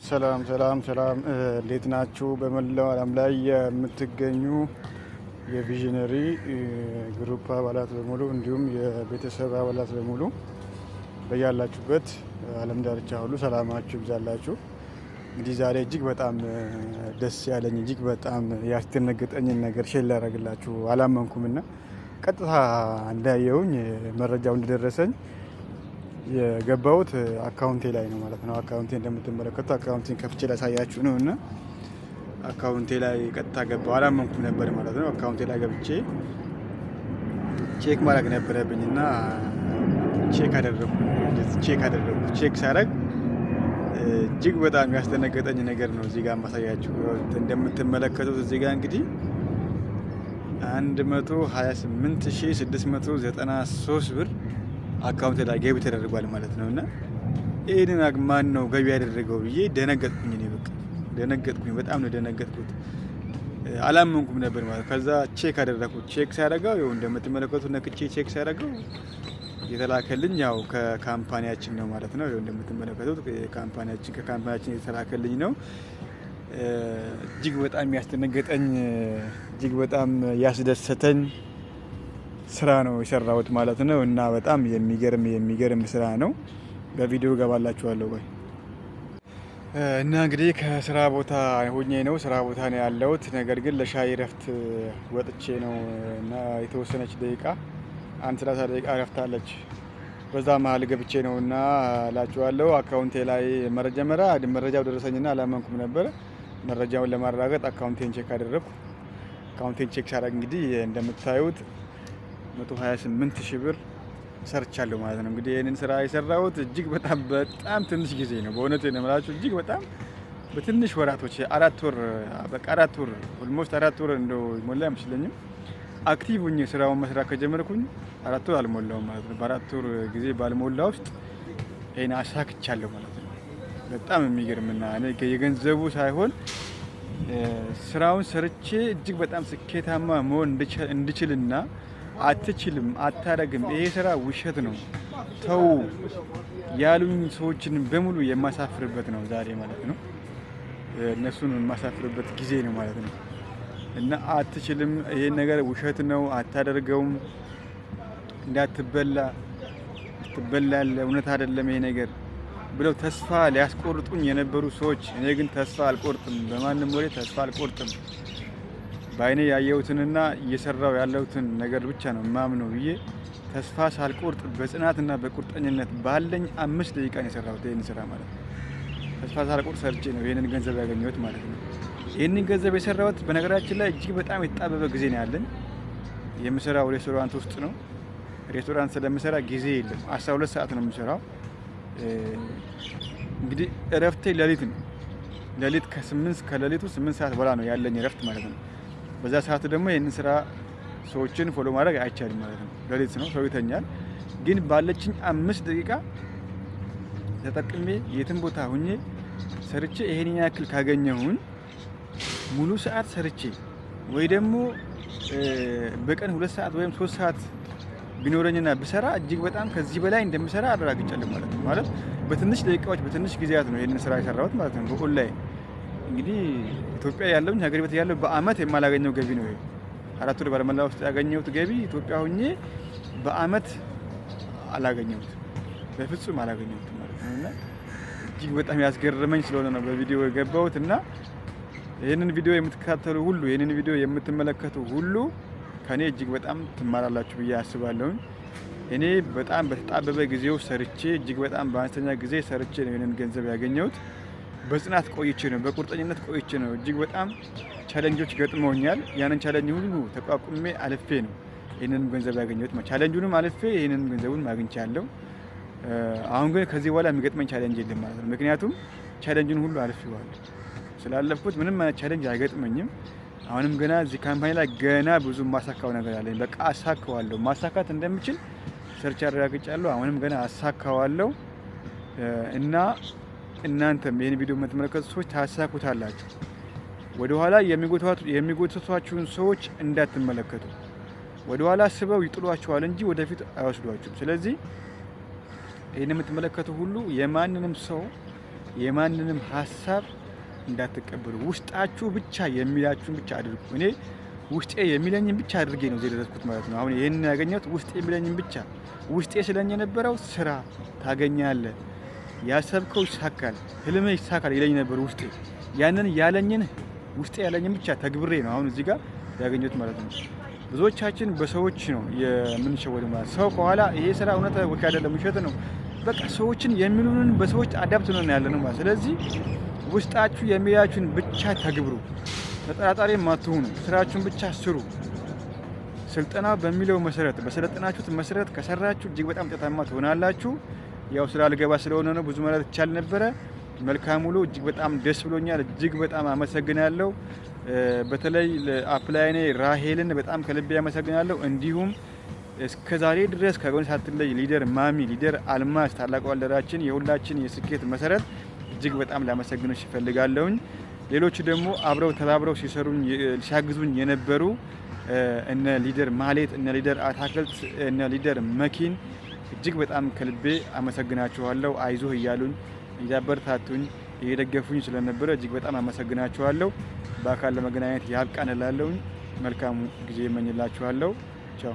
ሰላም ሰላም ሰላም፣ እንዴት ናችሁ? በመላው ዓለም ላይ የምትገኙ የ Visionary Group አባላት በሙሉ እንዲሁም የቤተሰብ አባላት በሙሉ በያላችሁበት ዓለም ዳርቻ ሁሉ ሰላማችሁ ይብዛላችሁ። እንግዲህ ዛሬ እጅግ በጣም ደስ ያለኝ፣ እጅግ በጣም ያስደነገጠኝን ነገር share ላደርግላችሁ አላመንኩምና ቀጥታ እንዳየውኝ መረጃው እንደደረሰኝ የገባሁት account ኤ ላይ ነው ማለት ነው። Account ኤ እንደምትመለከቱት account ኤን ከፍቼ ላሳያችሁ ነው እና account ኤ ላይ ቀጥታ ገባሁ። አላመንኩም ነበር ማለት ነው። Account ኤ ላይ ገብቼ check ማድረግ ነበረብኝ እና check አደረኩ። Check አደረኩ። Check ሳደርግ እጅግ በጣም ያስደነገጠኝ ነገር ነው እዚህ ጋር ማሳያችሁ። እንደምትመለከቱት እዚህ ጋር እንግዲህ 128,693 ብር account ላይ ገቢ ተደርጓል ማለት ነው። እና ይህንን ማን ነው ገቢ ያደረገው ብዬ ደነገጥኩኝ። እኔ በቃ ደነገጥኩኝ፣ በጣም ነው ደነገጥኩት። አላመንኩም ነበር ማለት። ከዛ check አደረኩት። Check ሳደርገው ይኸው እንደምትመለከቱት ነክቼ check ሳደርገው የተላከልኝ ያው ከ company ያችን ነው ማለት ነው። ይኸው እንደምትመለከቱት ከ company ያችን የተላከልኝ ነው። እጅግ በጣም ያስደነገጠኝ፣ እጅግ በጣም ያስደሰተኝ ስራ ነው የሰራሁት ማለት ነው። እና በጣም የሚገርም የሚገርም ስራ ነው። በቪዲዮ ገባላችኋለሁ ወይ እና እንግዲህ ከስራ ቦታ ሆኜ ነው፣ ስራ ቦታ ነው ያለሁት። ነገር ግን ለሻይ እረፍት ወጥቼ ነው እና የተወሰነች ደቂቃ፣ አንድ 30 ደቂቃ እረፍት አለች። በዛ መሀል ገብቼ ነው እና እላችኋለሁ account ኤ ላይ መጀመሪያ መረጃው ደረሰኝና አላመንኩም ነበር። መረጃውን ለማረጋገጥ account ኤን check አደረግኩ። Account ኤን check ሳደርግ እንግዲህ እንደምታዩት 128 ሺህ ብር ሰርቻለሁ ማለት ነው። እንግዲህ ይህንን ስራ የሰራሁት እጅግ በጣም በጣም ትንሽ ጊዜ ነው። በእውነት ነው የምላችሁ፣ እጅግ በጣም በትንሽ ወራቶች፣ 4 ወር፣ በቃ 4 ወር፣ almost 4 ወር እንደው ሞላ አይመስለኝም። Active ሁኜ ስራውን መስራት ከጀመርኩኝ 4 ወር አልሞላውም ማለት ነው። በ4 ወር ጊዜ ባልሞላ ውስጥ ይሄን አሳክቻለሁ ማለት ነው። በጣም የሚገርምና እኔ የገንዘቡ ሳይሆን ስራውን ሰርቼ እጅግ በጣም ስኬታማ መሆን እንድችልና አትችልም፣ አታረግም፣ ይሄ ስራ ውሸት ነው፣ ተው ያሉኝ ሰዎችን በሙሉ የማሳፍርበት ነው ዛሬ ማለት ነው። እነሱን የማሳፍርበት ጊዜ ነው ማለት ነው። እና አትችልም፣ ይሄን ነገር ውሸት ነው፣ አታደርገውም፣ እንዳትበላ፣ ትበላለህ፣ እውነት አይደለም ይሄ ነገር ብለው ተስፋ ሊያስቆርጡኝ የነበሩ ሰዎች፣ እኔ ግን ተስፋ አልቆርጥም፣ በማንም ወሬ ተስፋ አልቆርጥም፣ በአይኔ ያየሁትንና እየሰራው ያለሁትን ነገር ብቻ ነው ማምነው ብዬ ተስፋ ሳልቆርጥ በጽናትና በቁርጠኝነት ባለኝ 5 ደቂቃ ነው የሰራሁት ይህን ስራ ማለት ነው። ተስፋ ሳልቆርጥ ሰርቼ ነው ይህንን ገንዘብ ያገኘሁት ማለት ነው። ይህንን ገንዘብ የሰራሁት በነገራችን ላይ እጅግ በጣም የተጣበበ ጊዜ ነው ያለን። የምሰራው ሬስቶራንት ውስጥ ነው። ሬስቶራንት ስለምሰራ ጊዜ የለም። 12 ሰዓት ነው የምሰራው። እንግዲህ እረፍቴ ሌሊት ነው። ሌሊት ከሌሊቱ 8 ሰዓት በኋላ ነው ያለኝ እረፍት ማለት ነው። በዛ ሰዓት ደግሞ ይህንን ስራ ሰዎችን follow ማድረግ አይቻልም ማለት ነው። ሌሊት ነው፣ ሰው ይተኛል። ግን ባለችኝ 5 ደቂቃ ተጠቅሜ የትም ቦታ ሁኜ ሰርቼ ይሄን ያክል ካገኘሁኝ ሙሉ ሰዓት ሰርቼ ወይ ደግሞ በቀን 2 ሰዓት ወይም 3 ሰዓት ቢኖረኝና ብሰራ እጅግ በጣም ከዚህ በላይ እንደምሰራ አረጋግጫለሁ ማለት ነው። ማለት በትንሽ ደቂቃዎች፣ በትንሽ ጊዜያት ነው ይህንን ስራ የሰራሁት ማለት ነው። በኦንላይን እንግዲህ ኢትዮጵያ ያለውኝ ሀገር ቤት ያለው በአመት የማላገኘው ገቢ ነው ይሄ። 4 ወር ባልሞላ ውስጥ ያገኘሁት ገቢ ኢትዮጵያ ሁኜ በአመት አላገኘሁትም፣ በፍጹም አላገኘሁትም ማለት ነው። እና እጅግ በጣም ያስገረመኝ ስለሆነ ነው በቪዲዮ የገባሁት። እና ይህንን ቪዲዮ የምትከታተሉ ሁሉ፣ ይህንን ቪዲዮ የምትመለከቱ ሁሉ ከኔ እጅግ በጣም ትማራላችሁ ብዬ አስባለሁኝ። እኔ በጣም በተጣበበ ጊዜው ሰርቼ፣ እጅግ በጣም በአነስተኛ ጊዜ ሰርቼ ነው ይህንን ገንዘብ ያገኘሁት። በጽናት ቆይቼ ነው፣ በቁርጠኝነት ቆይቼ ነው። እጅግ በጣም challenge ኦች ገጥመውኛል። ያንን challenge ሁሉ ተቋቁሜ አልፌ ነው ይህንን ገንዘብ ያገኘሁት። Challenge ኡንም አልፌ ይህንን ገንዘቡን አግኝቻለሁ። አሁን ግን ከዚህ በኋላ የሚገጥመኝ challenge የለም ማለት ነው። ምክንያቱም challenge ኡን ሁሉ አልፌዋለሁ። ስላለፍኩት ምንም አይነት challenge አይገጥመኝም። አሁንም ገና እዚህ company ላይ ገና ብዙ ማሳካው ነገር አለኝ። በቃ አሳካዋለሁ። ማሳካት እንደምችል ሰርቼ አረጋግጫለሁ። አሁንም ገና አሳካዋለሁ እና እናንተም ይህን ቪዲዮ የምትመለከቱ ሰዎች ታሳኩታላችሁ። ወደኋላ የሚጎትቷችሁን ሰዎች እንዳትመለከቱ። ወደኋላ ስበው ይጥሏችኋል እንጂ ወደፊት አይወስዷችሁም። ስለዚህ ይህን የምትመለከቱ ሁሉ የማንንም ሰው የማንንም ሀሳብ እንዳትቀበሉ፣ ውስጣችሁ ብቻ የሚላችሁን ብቻ አድርጉ። እኔ ውስጤ የሚለኝን ብቻ አድርጌ ነው እዚህ የደረስኩት ማለት ነው። አሁን ይህንን ያገኘሁት ውስጤ የሚለኝን ብቻ። ውስጤ ስለኝ የነበረው ስራ ታገኛለህ፣ ያሰብከው ይሳካል፣ ህልምህ ይሳካል ይለኝ ነበር ውስጤ። ያንን ያለኝን ውስጤ ያለኝን ብቻ ተግብሬ ነው አሁን እዚህ ጋር ያገኘሁት ማለት ነው። ብዙዎቻችን በሰዎች ነው የምንሸወደው ማለት ሰው ከኋላ ይሄ ስራ እውነት አይደለም ውሸት ነው፣ በቃ ሰዎችን የሚሉንን በሰዎች adapt ነው ያለ ነው ማለት። ስለዚህ ውስጣችሁ የሚላችሁን ብቻ ተግብሩ። ተጠራጣሪ ማትሆኑ፣ ስራችሁን ብቻ ስሩ። ስልጠና በሚለው መሰረት በሰለጠናችሁት መሰረት ከሰራችሁ እጅግ በጣም ውጤታማ ትሆናላችሁ። ያው ስራ ልገባ ስለሆነ ነው ብዙ ማለት ይቻል ነበረ። መልካም ውሎ። እጅግ በጣም ደስ ብሎኛል። እጅግ በጣም አመሰግናለሁ። በተለይ upline ኤ ራሄልን በጣም ከልቤ አመሰግናለሁ። እንዲሁም እስከ ዛሬ ድረስ ከጎን ሳትለይ leader ማሚ፣ leader አልማዝ፣ ታላቋ leader ኣችን፣ የሁላችን የስኬት መሰረት እጅግ በጣም ላመሰግንሽ እፈልጋለሁኝ። ሌሎቹ ደግሞ አብረው ተባብረው ሲሰሩኝ ሲያግዙኝ የነበሩ እነ leader ማሌት፣ እነ leader አታክልት፣ እነ leader መኪን እጅግ በጣም ከልቤ አመሰግናችኋለሁ። አይዞህ እያሉኝ እያበረታቱኝ እየደገፉኝ ስለነበረ እጅግ በጣም አመሰግናችኋለሁ። በአካል ለመገናኘት ያብቃን እላለሁኝ። መልካሙ ጊዜ እመኝላችኋለሁ። ቻው።